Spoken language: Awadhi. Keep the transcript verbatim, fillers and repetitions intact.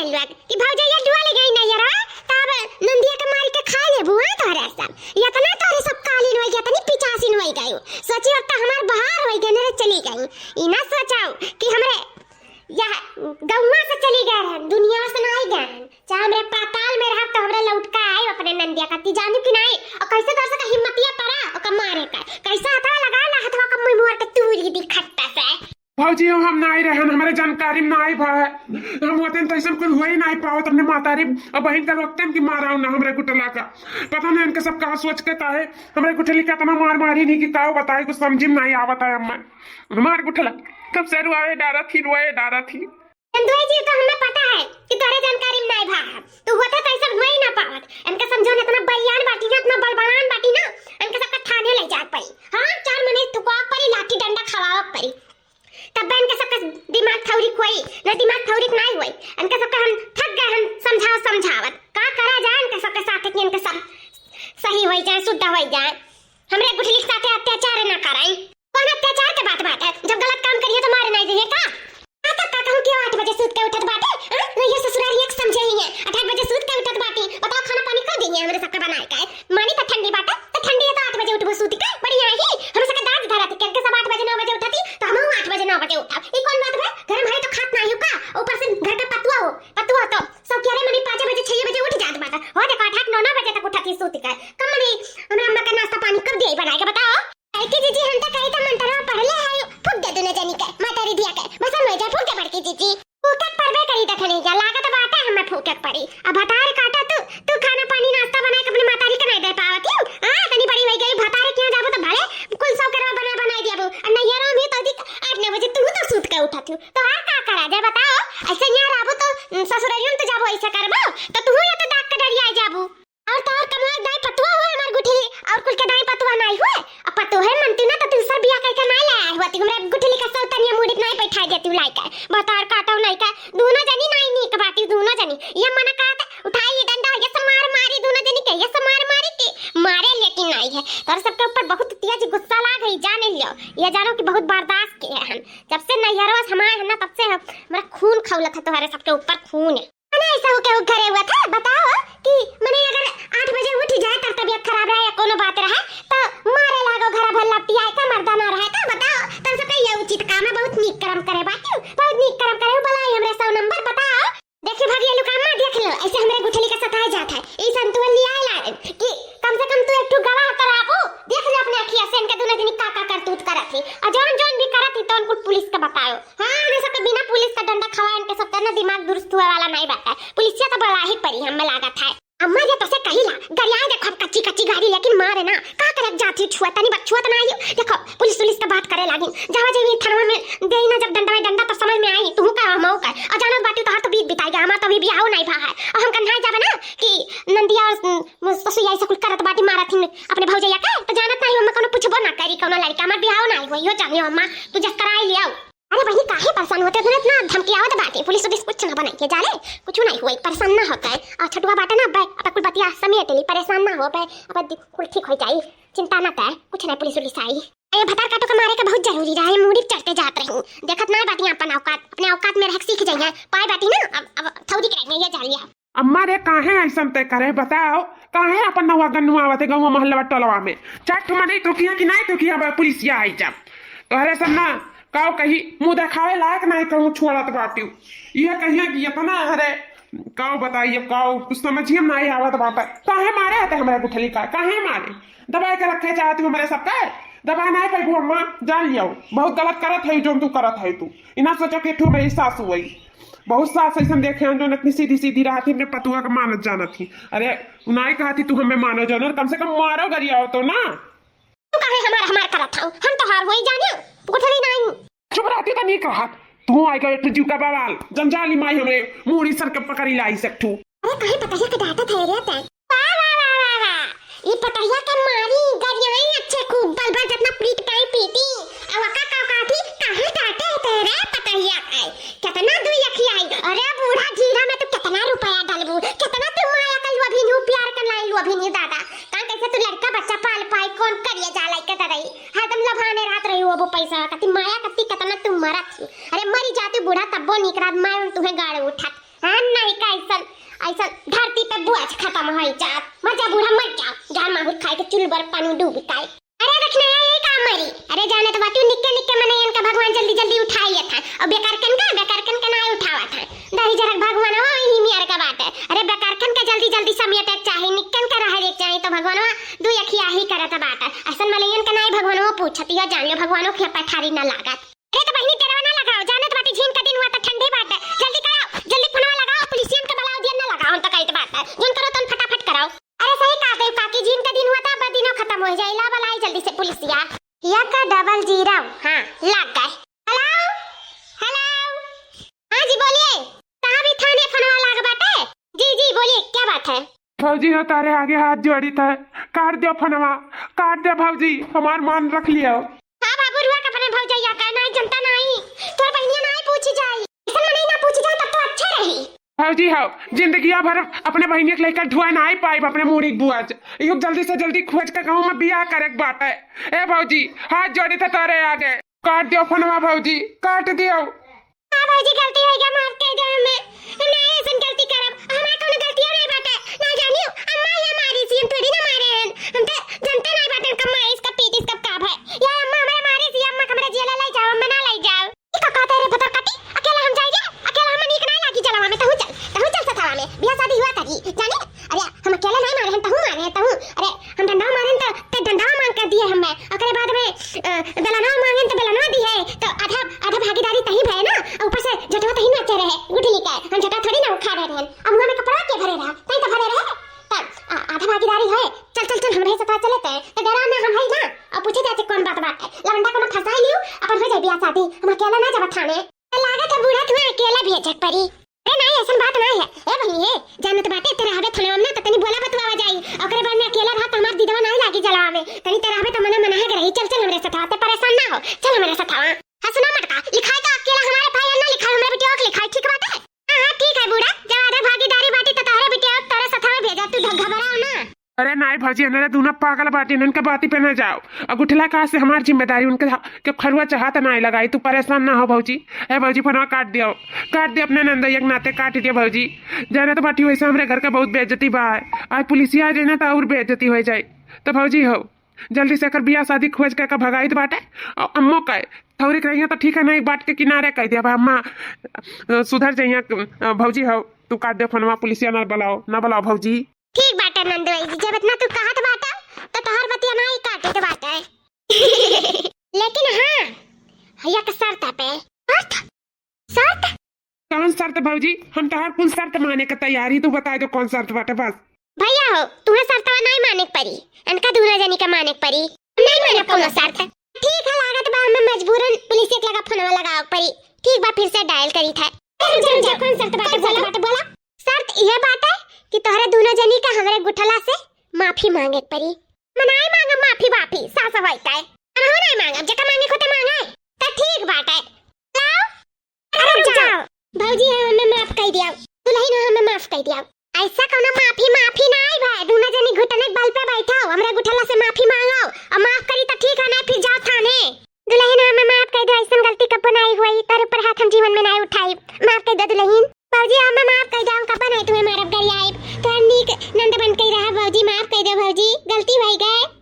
लोग कि भौजैया डोल गई नैहरवा, तब नंदिया के मार के खा लेबू, हाँ, तोहरे सब। इतना तोहरे सब कालीन होई गई, इतनी पिचासिन होई गई। सोची अब तो हमार बहार होई गई, मेरे चली गई। ई ना सोचाऊ कि हमरे यह गौवा से चली गए रहन, दुनिया से ना आई गए रहन। चाहे हमरे पाताल में रहब तो हमरे लौट का आई अपने नंदिया का। ती जानू कि नहीं, और कैसे तोर से का हिम्मतिया पड़ा ओका मारे का। कैसे हथवा लगा ला, हथवा का मुंह मुहर के तूरी दी खट्टा से। भौजी, हम नाई रहन, हमरे जानकारी में नाई भा है। हम होते तो ऐसन कुल हो ही नाई पावत। अपने मातारी और बहन का रोकते हैं कि मारा ना हमरे गुठला का। पता नहीं इनके सब कहाँ सोच के काहे हमरे गुठली का इतना मार मारी नहीं कि का बताए, कुछ समझी में नाई आवत है हमें। हमार गुठला कब से रुआए डारा थी, रुआए डारा थी। चंदुआ जी, तो हमें पता है कि तोरे जानकारी में नाई भा है। तू होते तो ऐसन हो ही ना पावत। इनके समझो ना, इतना बलियान बाटी ना, इतना बलवान बाटी ना, इनके सबका थाने ले जाए पड़ी। हाँ, चार मने थुकवा पड़ी, लाठी डंडा खवावा पड़ी। तब इनके सबका दिमाग थौरी कोई ना, दिमाग थौरी नाई होई। इनके सबका हम थक गए, हम समझाओ समझावत। का करा जाए इनके सबके साथ कि इनके सब सही होई जाए, शुद्ध होई जाए। हमरे गुठली के साथे अत्याचार ना कराई। कौन अत्याचार के बात बाटे? जब गलत काम करिए तो मारे नाई दिए का? का तो का कहूँ कि आठ बजे सूत के उठत बाटे, हाँ? नहीं ये ससुराल एक समझे ही है। आठ, आठ बजे सूत के उठत बाटी। बताओ खाना पानी कब दिए हमरे सबके बनाए के? मानी तो ठंडी बाटे, तो ठंडी है तो आठ बजे उठबो सूत के, बढ़िया ही। हम सबके दाज धरा थी, करके सब आठ बजे, नौ बजे उठती, तो हम आठ बजे, नौ बजे उठब। ई कौन बात है? घर में है तो खात ना हो का? ऊपर से घर का पतुआ हो, पतुआ हो तो सब कह रहे मनी पाँच बजे, छह बजे उठ जात बाटे। हो देखो, आठ, आठ, नौ, नौ बजे तक उठती सूत के। कब मनी हमरा अम्मा के नाश्ता पानी कब दिए बनाए के बताओ? काहे कि जीजी, हम तो कही था मंतरवा पढ़ले है, फूक दे दुनो जनी के, मातारी धिया के, भसम हो जाए, फूक दे बड़की जीजी। फूके के पड़बे करी देखने जा, लागत बाटे हमें फूके के पड़ी। अब भतार काटा तू, तू खाना पानी नाश्ता बनाए के अपने मातारी के नहीं दे पावत हूँ। हाँ, इतनी बड़ी हो गई, भतार के यहाँ जाबू तो भले कुल सौ करवा बना बनाई दियाबू। और नैहरों में तो दिक आठ नौ बजे तू तो सूत के उठत हूँ। तो हाँ, का करा जाए बताओ? ऐसे यहाँ रहबू तो, उम, ससुरारियों में तो जाबू ऐसे करबू, तो तू या तो दाग के डरिया जाबू। और तोहर कमवा दाई पतुआ हुआ हमार गुठली, और कुल के दाई पतुआ नाई हुए। अब पतुआ है मनती ना तो दूसर बिया करके नाई ले आए हुआ, ती हमरा गुठली का सौतनिया मुड़ी नाई बैठा देती लाई के। बतार काटो नाई के, दोनों जनी नाई नीक बाटी, दोनों जनी। ये मना कहत, उठाई ये डंडा, ये से मार मारी दोनों जनी के, ये से मार मारी के, मारे लेकिन नाई है। तोहरे सबके ऊपर बहुत तेज गुस्सा लाग है, जाने लियो। ये जानो कि बहुत बर्दाश्त किए हैं हम। जब से नैहरवा से हमारे है ना, तब से हम, हमारा खून खौलत है तोहरे सबके ऊपर, खून है। मने ऐसा हो के घरे हुआ था, बताओ कि मने अगर आठ बजे उठ जाए, तब तबियत खराब रहे या कोनो बात रहे, तो मारे लागो, घर भर लपटियाए, का मर्दा ना रहे, तो बताओ, तब सबके ये उचित काम है, बहुत नीक कर्म करे बाटी, बहुत नीक कर्म करे, बुलाई हमरे सौ नंबर, बताओ। देखी भगिया लुकामा, देख लो, ऐसे हमरे गुठली का सताए जात है, ई संतुअल लियाए लाए कि कम से कम तू एक ठो गवाह कराबू, देख लो अपने अखिया से इनके दोनों जनी का का करतूत करत ही, और जौन जौन भी करत ही, तो उनको पुलिस का बताओ। हाँ, हमरे सबके बिना पुलिस का डंडा खवाए इनके सबके ना दिमाग दुरुस्त हुए वाला नहीं बाटे। पुलिसिया तो बड़ा ही परी हमें लागत है। अम्मा ये तोसे कही ला, गरियाए देखो हम कच्ची कच्ची गाड़ी लेकिन मारे ना, का करे जाती छुआ तनी बस छुआ तना आई। देखो पुलिस उलिस का बात करे लागिन, जावा जे थानवा में दे ना जब डंडा में डंडा तो समझ में आई, तू का हम का। और जानत बाटी तोहार तो बीत बिताई गया, हमार तो अभी बियाह नहीं भा है। और हम कन्हा जाबे ना कि नंदिया और, उम, ससुया ऐसे कुल करत बाटी मारा थी अपने भौजैया के, तो जानत नहीं हमें कोनो पूछबो ना करी कोनो लड़का, हमार बियाह नहीं हुई हो जानियो अम्मा, तू जस कराई लियाओ। अरे बहिनी, काहे परेशान होते हो? इतना धमकियावत बाटे, पुलिस उलिस कुछ ना बनाई के जा रे, कुछ नहीं हुई, परेशान ना होता है। और छोटुआ बाटे ना, अब अब कुल बतिया समेट ली, परेशान ना हो बे, अब दि-, कुल ठीक हो जाई, चिंता ना कर, कुछ नहीं, पुलिस उलिस आई। ये भतार काटो का मारे का बहुत जरूरी रहा है, मूड़ी पे चढ़ते जात रही, देखत ना बाटी अपन औकात, अपने औकात में रह के सीख जाइए, पाए बाटी ना, अब, अब थौड़ी के रह गई है जालिया। अम्मा रे, काहे ऐसन ते करे, बताओ, काहे अपन नवा गन्नुआ आवते गौवा मोहल्ला टोलवा में? चार ठो मनई तोकिया कि नाई तोकिया, बा पुलिसिया आई जब। तोहरे सब ना, काव कही, मुंह देखावे लायक नाई कहूँ छोड़त बाटियो। यह कहिया कि इतना, अरे, काव बताइए, काव कुछ समझिए में नाई आवत बाटे। काहे मारे आते हमारे गुठली का, काहे मारे? दबाए के रखे चाहती हूँ हमारे सबके, दबाए नाई पैबू अम्मा, जान लियो। बहुत गलत करत है जो तू करत है तू। इना सोचो कि एक ठो मेरी सासू आई, बहुत सास ऐसन देखे हैं जो इतनी सीधी सीधी रहती, अपने पतुआ का मानत जानत ही। अरे, उनाई कहती तू हमें मानो जानर, कम से कम मारो गरियाओ तो ना। तू काहे हमार हमार करत हौ? हम तो हार होई जाने, गुठली नहीं। चुप रहती तो नीक रहत। तू आई गए तू जीव का बवाल, जंजाली माई हमरे मूड़ी सर के पकड़ी लाई से ठू। अरे काहे पतहिया के डांटत है रे तै? वाह, वाह, वाह, वाह, वाह। ई पतहिया के मारी गरियाई अच्छे खूब बल भर जितना पीट पाई पीटी। अब ओका का काटी, काहे डांटे है तेरे पतहिया के? कितना दुई अखियाई। अरे बूढ़ा ढीला में तू कितना रुपया डालबू? कितना तू माया कर लू अभी न्यू प्यार कर लाई लू अभी न्यू दादा। का कैसे तू लड़का बच्चा पाल पाई कौन करिए जा लाई के दरई? हरदम लभाने रहत रही वो पैसा कती माया कती कितना तू मरत ही। अरे मरी जाती बूढ़ा तब्बो नीक रात मैं तुहे गाड़ उठत। हाँ, नहीं डूबी काई। अरे रखना है, यही काम मरी। अरे जाने तो बाटी निक्के निक्के मनइयन का भगवान जल्दी जल्दी उठाई लेत है। और बेकारकन का, बेकारकन का नाई उठावत है। दही जरक भगवान हो, यही मियर का बात है। अरे बेकारकन का जल्दी जल्दी समियत एक चाही, निक्कन का रह एक चाही, तो भगवान दुई अखिया ही करत बात है। ऐसन मनइयन का नाई भगवान वो पूछत, यो जान लो भगवान वो के पठारी ना लागत। अरे तो बहिनी, डेरवा ना लगाओ, जानत बाटी झीन का दिन हुआ तो ठंडी बात है। जल्दी कराओ, जल्दी फोनवा लगाओ, पुलिसियन का बुलाओ, दिया ना लगाओ, हम तो कहत बात है। जौन करो तौन फटाफट कराओ। अरे सही कहा गई काकी, झीन का दिन हुआ था, अब दिनो खत्म हो जाए। ला बुलाई जल्दी से पुलिसिया। या का डबल जीरो, हाँ, लग गए। हेलो, हेलो, हाँ जी बोलिए। कहाँ भी थाने फोनवा लाग बाटे? जी, जी, बोलिए, क्या बात है? भौजी हो, तारे आगे हाथ जोड़ी था, काट दो फोनवा, काट दो भौजी, हमार मान रख लियो। हाँ बाबू, रुआ के अपने भौजैया का नाई जनता नाई, तोर बहिनिया नाई पूछी जाई। ऐसन मनई ना पूछी जाई तब तो अच्छा रही। भौजी हो, जिंदगिया भर अपने बहिनिया के लेकर ढुआ नाई पाइब अपने मूड़ी के बुआज। यो जल्दी से जल्दी खोज के कहूँ में बियाह करे के बात है। ए भौजी, हाथ जोड़ी था तारे आगे, काट दियो फोनवा भौजी, काट दियो। हाँ भौजी, गलती हो गया, माफ कर दो हमें। हम ना ऐसन गलती करब, हमार कोनो गलतियों नहीं बाटे। ना जानियो, अम्मा ये मारी सी, हम थोड़ी ना मारे हैं। हम तो जनते नहीं बाटे, कब मारी इसका पीट, इसका का भाई। या अम्मा हमारे मारी सी, अम्मा हमारे जेल ले जाओ, अम्मा ना ले जाओ। ई का कहते रे भतर कटी, अकेला हम जाइए, अकेला हम नीक नहीं लागी जलवा में, तहू चल, तहू चल सथवा में, बियाह शादी हुआ करी, जाने? अरे हम अकेला नहीं मारे हैं, तहू मारे हैं, तहू। अरे हम डंडा मारे तो ते डंडा मांग कर दिए हमें, ओकरे बाद में अ, बेलनवा मांगेन तो बेलनवा दिहे, तो आधा, आधा भागीदारी तही भए ना, और ऊपर से झटवा तही नाचे रहे, गुठली के, हम झटवा थोड़ी ना उखाड़े रहन। अब मुँह में कपड़ा के भरे रहा, तही तो भरे रहे, तब, आ, आधा भागीदारी है, चल, चल, चल, हमरे साथ चले ते, तो डरा ना हम है ना, और पूछे जाते कौन बात बात है, लवंडा को ना फंसाई लियो, अपन हो जाए बियाह शादी, हम अकेला ना जब थाने। तो लागत है बूढ़ा तुम्हें अकेला भेजक परी। अरे नाई, ऐसन बात नाई है। ए बहिनी, ए, जानत बाटे, ते रहबे थनवा में ना, त तनी बोला बतुआवा जाई। ओकरे बाद में अकेला रहा, त हमार दिदवा नाई लागी जलावा में। तनी ते रहबे त मना मना है के रही। चल, चल हमरे सथवा, ते परेशान ना हो। चल हमरे सथवा। हाँ, सुना मटका, लिखाई त अकेला हमारे भाई ना लिखाई, हमरे बिटिया के लिखाई, ठीक बाटे? हाँ, हाँ, ठीक है बूढ़ा। जब आधा भागीदारी बाटी, त तोहरे बिटिया के तोरे सथवा भेजा, तू घ-, घबराओ ना। अरे नाई भौजी, इन्हरे दूनो पागल बाटी, इनके बाती पे ना जाओ। अगुठला कहा से हमार जिम्मेदारी, उनके ह-, के खरुआ चाहत नाई लगाई, तू परेशान ना हो भौजी। ए भौजी, फोनवा काट दियो, काट दियो, अपने नंदोइया के नाते काट दियो भौजी। जाने तो बाटी वैसे हमरे घर का बहुत बेइज्जती बा, आज पुलिसिया आ जाए ना तो और बेइज्जती हो जाए। तो भौजी हो, जल्दी से एकर बियाह शादी खोज के, के भगाई दे बाटे। और अम्मो का थौरी के रहिया तो ठीक है, नहीं बात के किनारे कह दिया बा, अम्मा, अ, सुधर जाइया, अ, भौजी हो, तू काट दे फोनवा, पुलिसिया ना बुलाओ, ना बुलाओ भौजी। ठीक बाटे नंदोई जी, जब इतना तू कहत बाटे, तो तोहर बतिया नाई काटे के बाटे। लेकिन हाँ, एक शर्त पे। शर्त? शर्त? कौन शर्त भौजी? हम तोहर कुल शर्त माने के तैयार ही, तू बताए दो कौन शर्त बाटे बस। भैया हो, तुम्हें शर्तवा नाई माने के परी, इनका दूनो जनी का माने के परी। नहीं माने कोनो शर्त। ठीक है, लागत बा हमें मजबूरन पुलिस के लगा फोनवा लगावे के परी। ठीक बा, फिर से डायल करी था। रुक जा, रुक जा, कौन शर्त बाटे, बोला, बाटे, बोला। शर्त यह बाटे कि तोहरे दूनो जनी का हमरे गुठला से माफी मांगे के परी। मनाई मांगा माफी वाफी, सास भाई का है। हम हो नहीं मांगा, जेका मांगे खोते मांगा है। तो ठीक बाटे। लाओ। अरे रुक जाओ। भौजी, हाँ, हमें माफ कर दिया। दुल्हन, हाँ, हमें माफ कर दिया। ऐसा कोनो माफी, माफी ना आई भाई। दूनो जनी घुटने के बल पे बैठा हो, हमरे गुठला से माफी मांगो और माफ करी तो ठीक है, नहीं फिर जाओ थाने। दुल्हन, हमें माफ कर दो, ऐसन गलती कब्बो नाई हुई, तार ऊपर हाथ हम जीवन में नाई उठाई, माफ कर दो दुल्हन। भौजी, हमें माफ कर दो, हम कब्बो नाई तुम्हें मारब गरियाब, तोहर नीक नंद बन के रहा भौजी, माफ कर दो भौजी, गलती हो गए।